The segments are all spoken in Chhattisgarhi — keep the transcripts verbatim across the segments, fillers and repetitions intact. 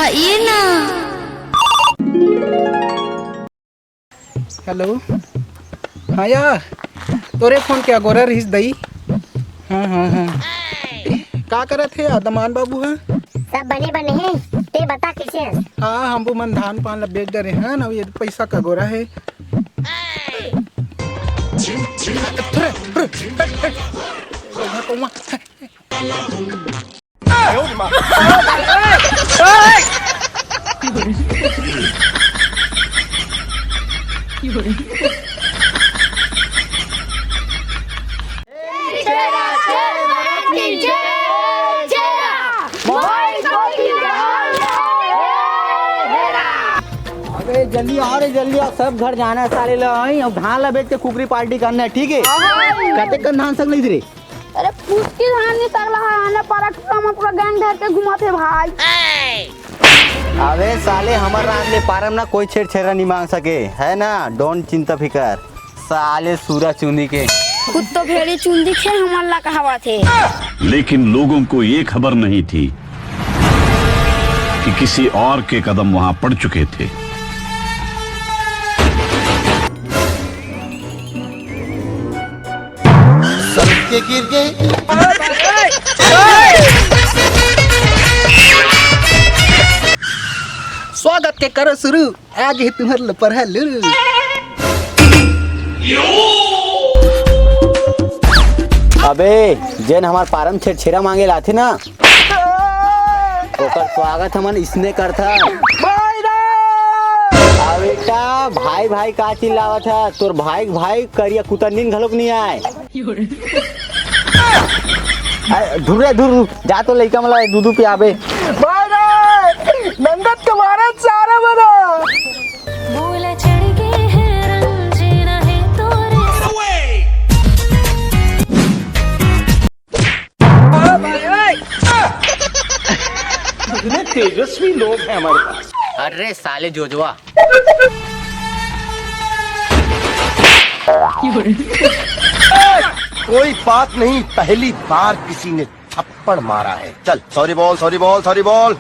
ये ना। हेलो। हाँ यार, तोरे फोन के अगोरा रहिस दई। हाँ, हाँ, हाँ। का करत हे दमान बाबू ह? सब बने बने हे, ते बता कइसे हस? हाँ, हमू मन धान पान ल बेच डरे हन, अउ ये पइसा के अगोरा हे। अबे जल्दी आओ रे, जल्दी आओ, सब घर जाना हे साले ल। अउ धान ला बेच के कुकरी पार्टी करना हे, ठीक हे? कतेक कन धान सग लइस रे? अरे, फुटकी धान नइ सग लहा, आने पारा टूरा मन पूरा गैंग धर के घुमाथे भाई। अबे साले, हमर राज ले पारा म ना कोई छेरछेरा नइ मांग सके, हे ना? Don't चिंता फिकर, साले सूरा चुंदी के। खुद तो भेड़ी चुंदी के हमन ला कहावत हे। लेकिन लोगों को ये खबर नहीं थी कि किसी और के कदम वहां पड़ चुके थे। सबके गिर गए। स्वागत के करो शुरू, आगे तुम्हर लपरहा लुरु। अबे, जेन हमर पारा म छेरछेरा मांगे ल आथे ना, ओकर स्वागत हमन इसने करथन। आ बेटा, भाई भाई का चिल्लावत ह? तोर भाई भाई करिया कुतंदिन घलोक नइ आय। अरे, धुर रे, धुर, धुर। जा तो लइका मन ला दूध पियाबे। भाई रे, नंगत के मारे सारा बना। बोला चढ़ गए हैं रंग, जीना है तोरे। इतने तेजस्वी लोग हैं हमारे पास। अरे साले जोजवा। कोई बात नहीं, पहली बार किसी ने थप्पड़ मारा है। चल, सॉरी बोल, सॉरी बोल, सॉरी बोल।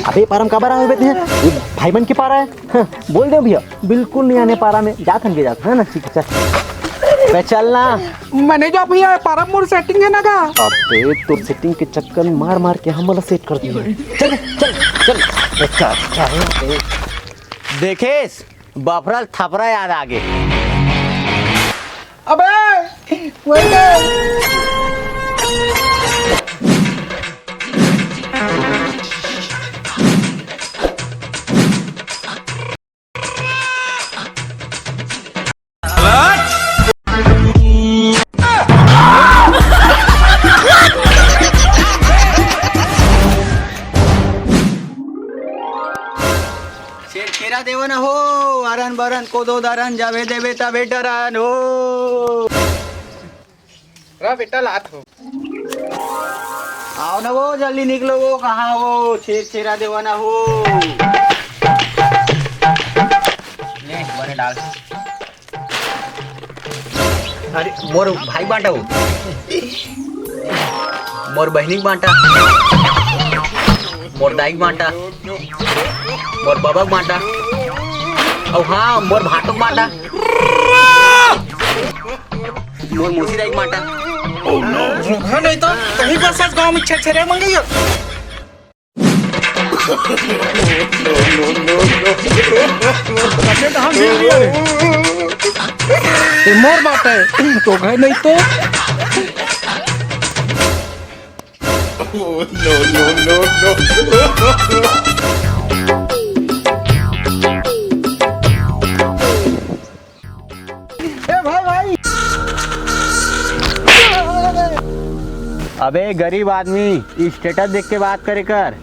अबे, पारा म काबर आए हो बे तें? ये भाई मन के पारा हे। हाँ, बोल दे भैया, बिल्कुल नइ आने पारा म। जात हन बे, जात, हे ना? ठीक हे, चल। बे, चल ना। मैं नइ जांव भैया, पारा म मोर सेटिंग हे ना का? अबे, तोर सेटिंग के चक्कर में मार मार के हमला सेट कर दिया। चल, चल, चल। अच्छा, अच्छा, हे। देखेस, बफरल थपरा याद आगे। अबे, वही तो। छेरछेरा देवन हो, अरन बरन कोदो दरन, जाबे देबे तबे डरन हो। रा बेटा, लात हो। आओ ना वो, जल्दी निकलो वो, कहाँ वो? छेरछेरा देवन हो। ले, बने डाल। अरे, मोर भाई बांटा वो। मोर बहिनी के बांटा। मोर दाई के बांटा। मोर बबा के बांटा। अउ हाँ, मोर भाटो के बांटा। मोर मौसी दाई के बांटा। घोघा नहीं तो कहीं बस गांव में छेरछेरा मंगइया। कहाँ गिर गया रे? ये मोर बात है, तो घर नहीं तो। ए भाई, भाई। अबे गरीब आदमी, status देख के बात करे कर।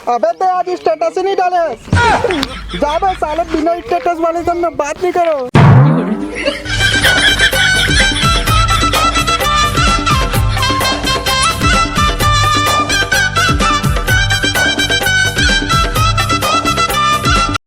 अबे ते आज status ही नहीं डाले। जा बे साले, बिना status वाले से मैं बात नहीं करो।